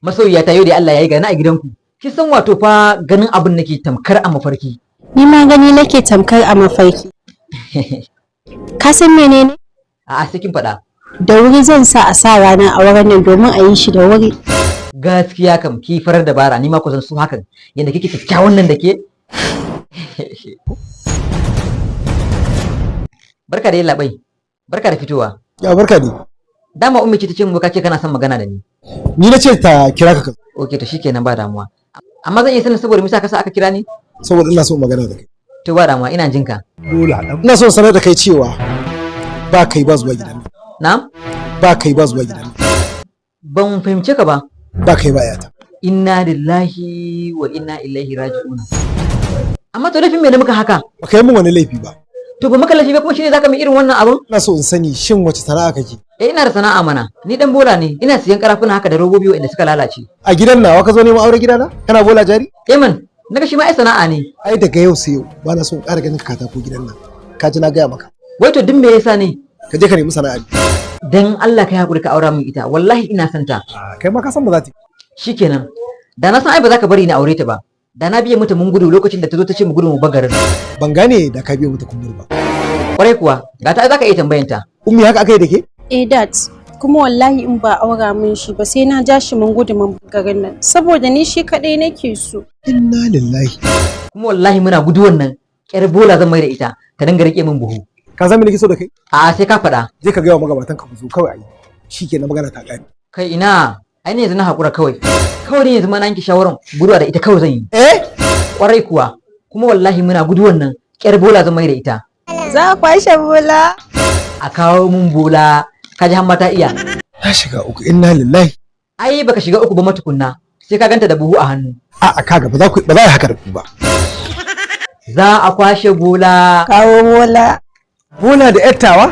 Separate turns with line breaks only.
Masoyiya ta, yau da Allah ya yi gani a gidanku. Ki san wato fa ganin abin nake tamkar a mafarki.
Ni ma gani nake tamkar a mafarki. Ka san menene?
A'a, sai kin faɗa.
Da wuri zan sa a sa ranar auren nan domin a yi shi da wuri.
Gaskiya kam ki farar dabara, ni ma ku san su hakan. Yanda kike kyakkyawan nan da ke. Barka da labai. Barka da fitowa.
Ya barka ne.
Dama Ummi ce ta ce mu ka ce kana son magana da ni.
Ni na ce ta kira ka.
Okay, to shikenan, ba damuwa. Amma zan iya sanin saboda me yasa ka sa aka kira ni?
Saboda ina so magana da kai.
To ba damuwa, ina jin ka.
Ina so sanar da kai cewa ba kai ba zuwa gidan nan.
Na'am?
Ba kai ba zuwa gidan nan.
Ban fahimce ka ba.
Ba kai ba yata.
Inna lillahi wa inna ilaihi raji'un. Amma to laifin me da muka haka?
Ba kai min wani laifi ba.
To ba maka laifi ba kuma shine zaka mai irin wannan abun?
Ina so in sani, shin wace sana'a kake?
Eh, ina da sana'a mana. Ni dan bola ne. Ina siyan karafuna haka da robobi waɗanda suka lalace.
A gidan nawa ka zo neman aure gidana? Kana bola jari?
Eh man, naga shi ma ai sana'a ne.
Ai daga yau sai yau ba na so in ƙara ganin ka katako gidan nan. Ka ji na gaya maka.
Wai to duk me yasa ne?
Ka je ka nemi sana'a.
Dan Allah kai hakuri ka aura min ita. Wallahi ina son ta.
Kai ma ka san ba za ta yi.
Shikenan. Da na san ai ba za ka bari ni aure ta ba. Da na biye mata mun gudu lokacin da ta zo ta ce mu gudu mu bar garin.
Ban gane da ka biyo mata kumbur ba.
Kwarai kuwa, ga ta ai za ka iya tambayan ta.
Ummi, haka aka yi da ke?
Eh dad, kuma wallahi in ba aura min shi ba sai na ja shi mun gudu mun bar garin nan saboda ni shi kadai nake so.
Inna lillahi.
Kuma wallahi muna guduwan nan, ƙyar bola zan mai da ita ta dinga rike min buhu.
Ka san me nake so da kai?
A'a, sai ka faɗa.
Je ka gaya wa magabatan ka ku zo kawai ayi. Shikenan, magana ta ƙare.
Kai ina, ai ne yanzu na haƙura kawai. Kawai ne yanzu ma na yanke shawaran guduwa da ita kawai zan yi.
Eh?
Kwarai kuwa, kuma wallahi muna guduwan nan, ƙyar bola zan mai da ita.
Za a kwashe bola.
A kawo mun bola, ka ji har mata iya.
Na shiga uku, inna lillahi.
Ai baka shiga uku ba matukunna, sai ka ganta da buhu a hannu.
A'a, kaga ba za ku ba za a yi haka da ku ba.
Za a kwashe bola.
Kawo bola.
Bola da yattawa?